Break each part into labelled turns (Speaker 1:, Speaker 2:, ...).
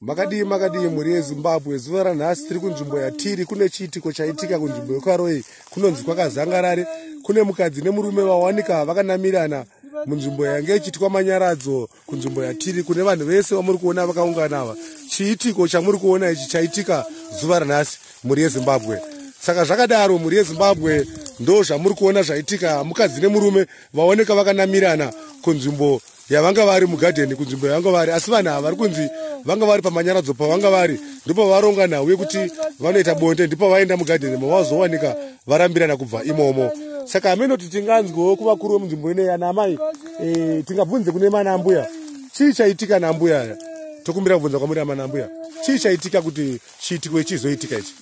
Speaker 1: Makadii makadii mhuri yeZimbabwe, zuva ranhasi tiri kunzvimbo yatiri kune chiitiko chaitika kunzvimbo yekwaRoyi kunonzi kwakazangarare kune mukadzi nemurume vawanika vakanamirana munzvimbo yange ichiitwa manyaradzo kunzvimbo yatiri kune vanhu vese vamuri kuona vakaungana ava. Chiitiko chamuri kuona ichi chaitika zuva ranhasi mhuri yeZimbabwe. Saka zvakadaro mhuri yeZimbabwe ndo zvamuri kuona zvaitika, mukadzi nemurume vaoneka vakanamirana kunzvimbo yavanga vari mugadheni kunzvimbo yavanga vari, asi vanhu ava vari kunzi vanga vari pamanyaradzo pavanga vari ndipo varonga nhau yekuti vanoita bonde, ndipo vaenda mugadheni mavazowanika varambirana kubva imomo. Saka hameno kuti tinganzwewo kuvakuru vemunzvimbo ineyi ana amai e, tingabvunze kune mana ambuya chii chaitika naambuya aya. Tokumbira kubvunza kwamuri amana ambuya, chii chaitika kuti chiitiko ichi izoitika ichi?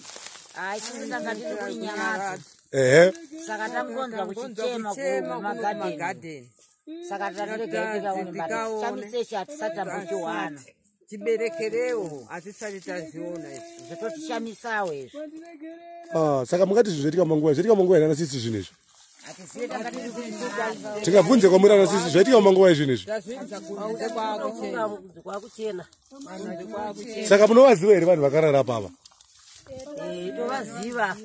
Speaker 1: Ehe,
Speaker 2: saka tangonzwa kuchichema kumagadheni, saka tatirega tikaone but chamise hatisati tambochiwana
Speaker 3: tiberekerewo, hatisati tazviona izvi,
Speaker 2: zvototishamisawo izvi.
Speaker 1: Ah, saka mungati zvinhu zvaitika manguva zvaitika manguva here ana sisi zvinhu izvi?
Speaker 2: Hatizive, tanga tiri kuita.
Speaker 1: Tingabvunze kwamuri ana sisi, zvaitika manguva izvinhu izvi?
Speaker 3: Tazvinza kunze kwakuchena.
Speaker 2: Kwakuchena.
Speaker 1: Saka munovaziva here vanhu vakarara pava?
Speaker 2: Tovaziva.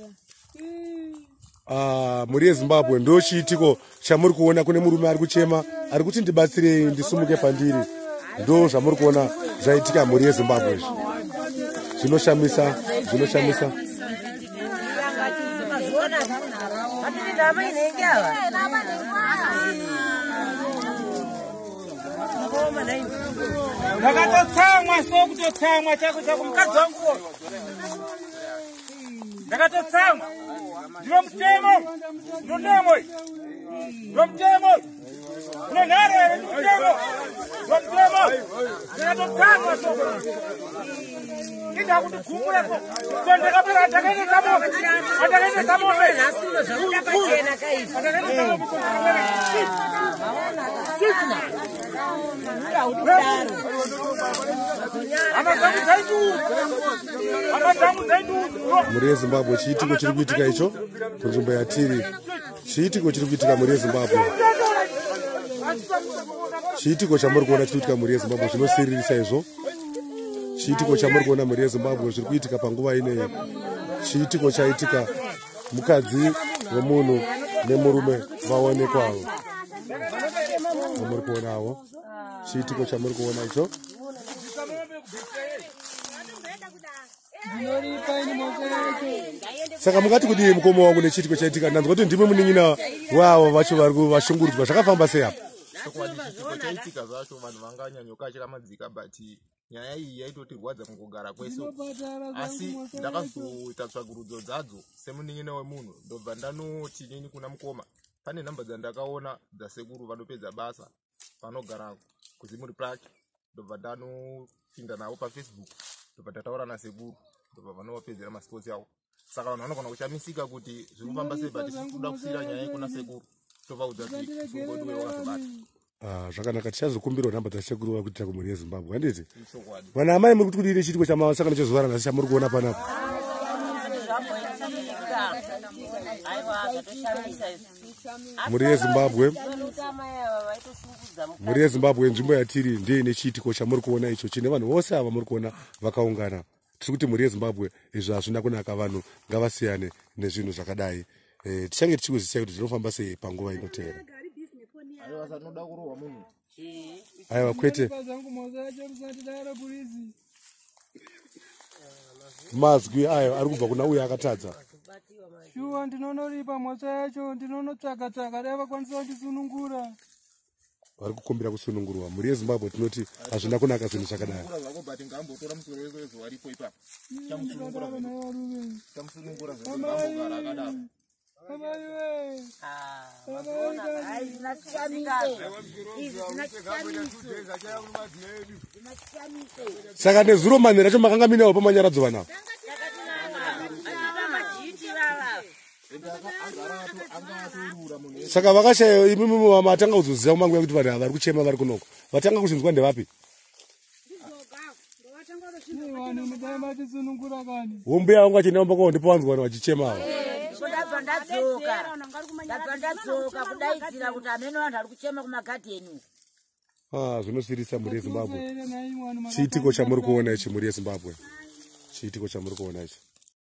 Speaker 1: Ah, mhuri yeZimbabwe ndo chiitiko chamuri kuona. Kune murume ari kuchema ari kuti ndibatsirei ndisumuke pandiri. Ndo zvamuri kuona zvaitika mhuri yeZimbabwe izvi. Zvinoshamisa, zvinoshamisa.
Speaker 4: Ndakatotsamwa, so kutotsamwa chako chako mukadzi wanguwo ndakatotsamwa. Ndino mutemo, ndino mutemo, ndino mutemo, une nharo here? Ndi mutemo, ndino mutemo. Ndakatotsamwa, so indakundigumura so so ndakapera ndakaendesa mombe, andakaendesa mombe.
Speaker 2: Nhasi uno zvabuda pachena kaizvi.
Speaker 4: Andakaendesa mombe. Hama dzangu dzaindiudza, hama dzangu dzaindiudza.
Speaker 1: Mhuri yeZimbabwe, chiitiko chiri kuitika icho kunzvimbo yatiri, chiitiko chiri kuitika mhuri yeZimbabwe, chiitiko chamuri kuona chiri kuitika mhuri yeZimbabwe zvinosiririsa izvo. Chiitiko chamuri kuona mhuri yeZimbabwe zviri kuitika panguva ineyi, chiitiko chaitika, mukadzi wemunhu nemurume vaonekwawo vamuri kuonawo, chiitiko chamuri kuona icho. Saka mungati kudii mukoma wangu nechiitiko chaitika? Ndanzwa kuti ndimwe munin'ina wavo vacho vari vashungurudzwa, zvakafamba sei apa?
Speaker 5: Chokwadi chiitiko chaitika zvacho vanhu vanganyanyokachira madzika, but nyaya iyi yaitotirwadza kungogara kwese uku. Asi ndakazoita tsvagurudzo dzadzo semunin'ina wemunhu, ndobva ndanoti nini kuna mukoma pane nhamba dzandakaona dzasekuru vanopedza basa vanogara kuZimuri Park, ndobva ndanopinda navo paFacebook, ndobva ndataura nasekuru, ndobva vanovapedzera masports avo. Saka vanhu vanogona kushamisika kuti zviri kufamba sei, but isusu toda kusiyira nyaya kuna sekuru, tovaudza kuti musungo wedu wakazobata.
Speaker 1: Ah, zvakanaka, tichazokumbirwa nhamba dzasekuru vakuitira kumhuri yeZimbabwe, handiti?
Speaker 5: Chokwadi.
Speaker 1: Vana amai, muri kuti kudii nechiitiko chamasangano chezuva ranhasi chamuri kuona panapa?
Speaker 2: Zvamboitika, aiwa, zvatoshamisa izvi.
Speaker 1: Mhuri yeZimbabwe,
Speaker 2: Amai ava vaitoshungudza.
Speaker 1: Mhuri yeZimbabwe, nzvimbo yatiri ndiye nechiitiko chamuri kuona icho chine vanhu vose ava muri kuona vakaungana. Tiri kuti mhuri yeZimbabwe izvi hazvina kunaka, vanhu ngavasiyane nezvinhu zvakadai. E, tichange tichikuzisai kuti zvinofamba sei panguva inoteera.
Speaker 5: Aiwa, sanoda kurohwa munhu.
Speaker 1: Aiwa, kwete.
Speaker 6: Zvangu mhosva yacho musatidaro purizi.
Speaker 1: Mazwi ayo ari kubva kuna uyo akatadza.
Speaker 6: Shuwa ndinonoripa mhosva yacho, ndinonotsvaka tsvaka dai vakwanisa kundisunungura.
Speaker 1: Vari kukumbira kusunungurwa. Mhuri yeZimbabwe, tinoti hazvina kunaka zvinhu zvakadai.
Speaker 5: Sunungura zvako, but ngaambotora musoro wese wezuva ripo ipapo, chamusunungura.
Speaker 6: Sadaro nai varume.
Speaker 5: Chamusunungura zvekuti ngambogara akadaro.
Speaker 6: Amai we.
Speaker 2: Zvina chishamiso izvi, zvina chishamiso, zvina chishamiso.
Speaker 1: Saka nezuro manheru acho makanga minawo pamanyaradzo vanhu ava?
Speaker 2: Majiti vava.
Speaker 5: Anga atorura munhu.
Speaker 1: Saka vakashaya, imimi matanga kuzoziva kumanguva yekuti vanhu ava vari kuchema vari kunoko, vatanga kuzvinzwa ndevapi?
Speaker 6: Vanhu mudai matisunungura kani.
Speaker 1: Wombuya vangu vachienda kumba kwavo ndipo vanzwa vanhu vachichema ava.
Speaker 2: Ndabva ndadzoka, ndabva ndadzoka kudaidzira kuti hameno vanhu vari kuchema kumagadheni uku.
Speaker 1: Ah, zvinosirisa mhuri yeZimbabwe.
Speaker 6: Here nhai vanhu
Speaker 1: Chiitiko chamuri kuona ichi, mhuri yeZimbabwe, chiitiko chamuri kuona ichi.